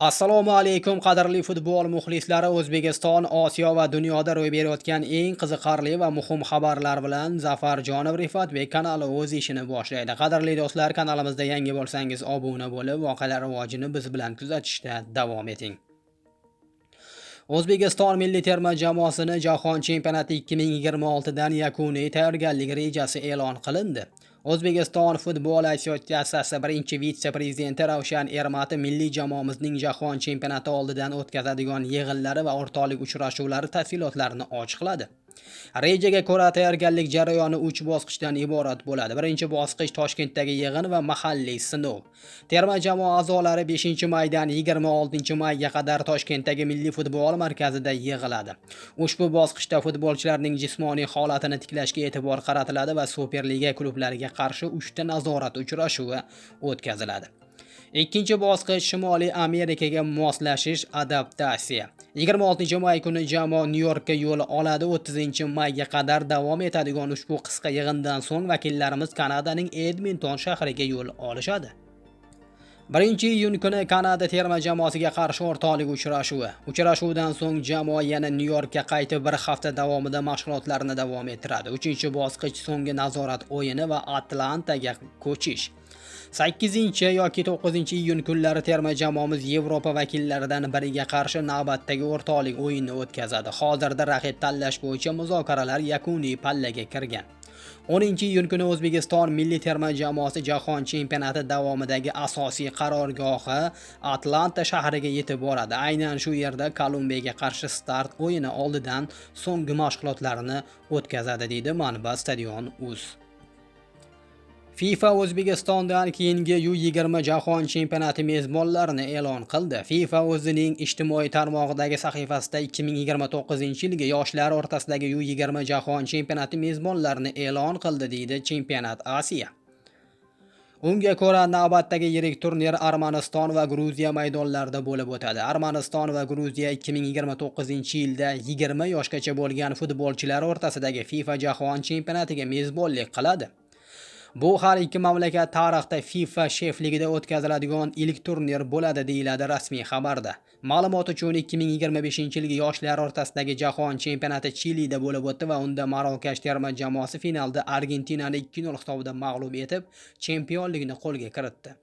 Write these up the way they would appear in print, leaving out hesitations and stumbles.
Assalomu alaykum, qadrli futbol muxlislari. O'zbekiston, Osiyo va dunyoda ro'y berayotgan eng qiziqarli va muhim xabarlar bilan Zafar Jonov Rifatbek kanali o'z ishini boshlaydi. Qadrli do'stlar, kanalimizda yangi bo'lsangiz, obuna bo'lib, voqealar rivojini biz bilan kuzatishda davom eting. O'zbekiston milliy terma jamoasini Jahon chempionati 2026 dan yakuniy tayyorgarlik rejasi e'lon qilindi. O'zbekiston futbol assotsiatsiyasi birinchi vitse-prezidenti Ravshan Ermatov milliy jamoamizning Jahon chempionati oldidan o'tkazadigan yig'inlari va o'rtoqlik uchrashuvlari tafsilotlarini ochiqladi. Rejaga ko'ra, tayyorgarlik jarayoni 3 bosqichdan iborat bo'ladi. Birinchi bosqich Toshkentdagi yig'in va mahalliy sinov. Terma jamoa a'zolari 5-maydan 26-mayga qadar Toshkentdagi Milliy futbol markazida yig'iladi. Ushbu bosqichda futbolchilarning jismoniy holatini tiklashga e'tibor qaratiladi va Superliga klublariga qarshi 3 ta nazorat uchrashuvi o'tkaziladi. Ikkinchi bosqich Shimoliy Amerikaga moslashish, adaptatsiya. 26-may kuni jamoa Nyu-Yorkka yo'l oladi. 30-mayga qadar davom etadigan ushbu qisqa yig'indan so'ng vakillarimiz Kanadaning Edmonton shahriga yo'l olishadi. 1-iyun kuni Kanada terma jamoasiga qarshi o'rtoqlik uchrashuvi. Uchrashuvdan so'ng jamoa yana Nyu-Yorkka qaytib, bir hafta davomida mashg'ulotlarni davom ettiradi. 3-bosqich so'nggi nazorat o'yini va Atlantaga ko'chish. 8 yoki 9-iyun kunlari terma jamoamiz Yevropa vakillaridan biriga qarshi navbatdagi o'rtoqlik o'yinini o'tkazadi. Hozirda raqib tanlash bo'yicha muzokaralar yakuniy pallaga kirgan. 10-iyun kuni O'zbekiston milliy terma jamoasi Jahon chempionati davomidagi asosiy qarorgohi Atlanta shahriga yetib boradi. Aynan shu yerda Kolumbiyaga qarshi start o'yini oldidan so'nggi mashg'ulotlarni o'tkazadi, deydi manba Stadion Uz. FIFA O'zbekistondan keyingi U20 Jahon chempionati mezbonlarini e'lon qildi. FIFA o'zining ijtimoiy tarmog'idagi sahifasida 2029-yilgi yoshlar o'rtasidagi U20 Jahon chempionati mezbonlarini e'lon qildi, deydi Chempionat Asiya. Unga ko'ra, navbatdagi yirik turnir Armaniston va Gruziya maydonlarida bo'lib o'tadi. Armaniston va Gruziya 2029-yilda 20 yoshgacha bo'lgan futbolchilar o'rtasidagi FIFA Jahon chempionatiga mezbonlik qiladi. Bu har ikki mamlakat tarixda FIFA shefligida o'tkaziladigan ilk turnir bo'ladi, deyiladi rasmiy xabarda. Ma'lumot uchun, 2025-yilgi yoshlar o'rtasidagi Jahon chempionati Chilida bo'lib o'tdi va unda Marokash terma jamoasi finalda Argentinani 2-0 hisobida mag'lub etib, chempionlikni qo'lga kiritdi.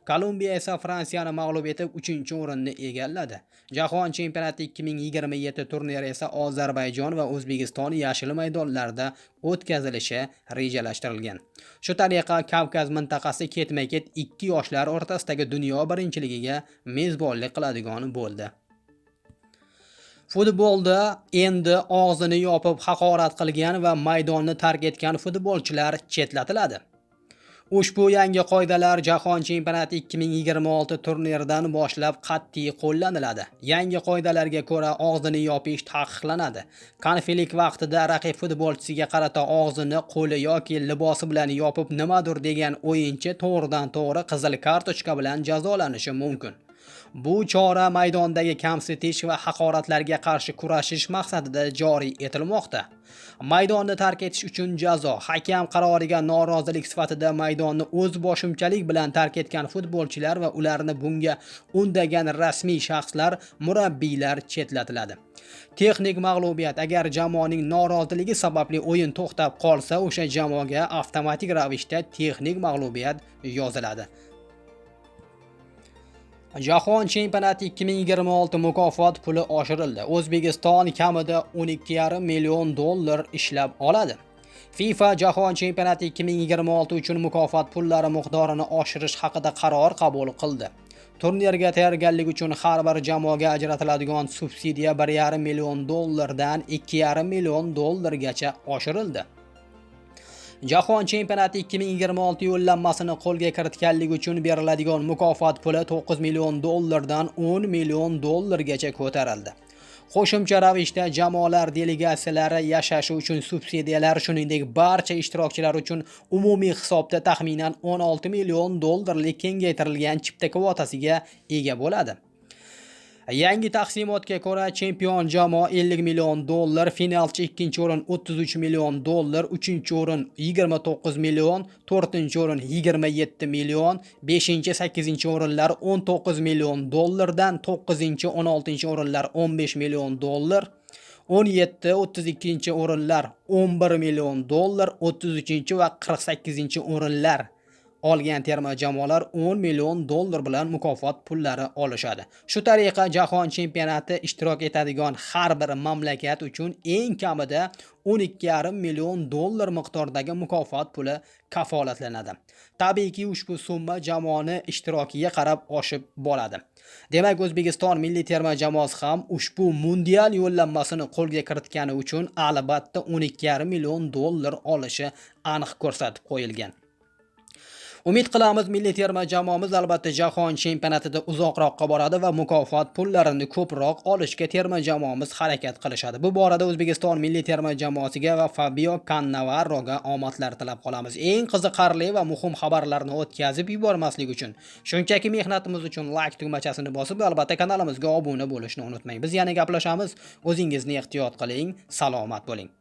Kolumbiya esa Fransiyani mag'lub etib, 3-o'rinni egalladi. Jahon chempionati 2027 turniri esa Ozarbayjon va O'zbekiston yashil maydonlarida o'tkazilishi rejalashtirilgan. Shu tariqa Kavkaz mintaqasi ketma-ket ikki yoshlar o'rtasidagi dunyo birinchiligiga mezbonlik qiladigan bo'ldi. Futbolda endi og'zini yopib haqorat qilgan va maydonni tark etgan futbolchilar chetlatiladi. Ushbu yangi qoidalar Jahon chempionati 2026 turniridan boshlab qat'iy qo'llaniladi. Yangi qoidalarga ko'ra, og'zini yopish taqiqlanadi. Konflikt vaqtida raqib futbolchisiga qarata og'zini qo'li yoki libosi bilan yopib nimadir degan o'yinchi to'g'ridan-to'g'ri qizil kartochka bilan jazolanishi mumkin. Bu chora maydondagi kamsitish va haqoratlarga qarshi kurashish maqsadida joriy etilmoqda. Maydonni tark etish uchun jazo. Hakam qaroriga norozilik sifatida maydonni o'z boshimchalik bilan tark etgan futbolchilar va ularni bunga undagan rasmiy shaxslar, murabbiylar chetlatiladi. Texnik mag'lubiyat. Agar jamoaning noroziligi sababli o'yin to'xtab qolsa, o'sha jamoaga avtomatik ravishda texnik mag'lubiyat yoziladi. Jahon chempionati 2026 mukofot puli oshirildi. O'zbekiston kamida 12,5 million dollar ishlab oladi. FIFA Jahon chempionati 2026 uchun mukofot pullari miqdorini oshirish haqida qaror qabul qildi. Turnirga tayyorgarlik uchun har bir jamoaga ajratiladigan subsidiya 1,5 million dollardan 2,5 million dollargacha oshirildi. Jahon chempionati 2026 yo'llanmasini qo'lga kiritganlik uchun beriladigan mukofot puli 9 million dollardan 10 million dollargacha ko'tarildi. Qo'shimcha ravishda jamoalar delegatsiyalari yashashi uchun subsidiyalar, shuningdek, barcha ishtirokchilar uchun umumiy hisobda taxminan 16 million dollarlik kengaytirilgan chipta kvotasiga ega bo'ladi. Yangi taqsimotga ko'ra chempion jamoa 50 million dollar, finalchi ikkinchi o'rin 33 million dollar, uchinchi o'rin 29 million, to'rtinchi o'rin 27 million, 5-, 8 o'rinlar 19 million dollardan, 9-, 16 o'rinlar 15 million dollar, 17, 32 o'rinlar 11 million dollar, 33 va 48 o'rinlar olgan terma jamoalar 10 million dollar bilan mukofot pullari olishadi. Shu tariqa jahon chempionati ishtirok etadigan har bir mamlakat uchun eng kamida 12,5 million dollar miqdoridagi mukofot puli kafolatlanadi. Tabiiyki, ushbu summa jamoani ishtirokiga qarab oshib boradi. Demak, O'zbekiston milliy terma jamoasi ham ushbu mundial yo'llanmasini qo'lga kiritgani uchun albatta 12,5 million dollar olishi aniq ko'rsatib qo'yilgan. Umid qilamiz, milliy terma jamoamiz albatta jahon chempionatida uzoqroqqa boradi va mukofot pullarini ko'proq olishga terma jamoamiz harakat qilishadi. Bu borada O'zbekiston milliy terma jamoasiga va Fabio Cannavaroga omadlar tilab qolamiz. Eng qiziqarli va muhim xabarlarni o'tkazib yubormaslik uchun shunchaki mehnatimiz uchun like tugmachasini bosib, albatta kanalimizga obuna bo'lishni unutmang. Biz yana gaplashamiz. O'zingizni ehtiyot qiling, salomat bo'ling.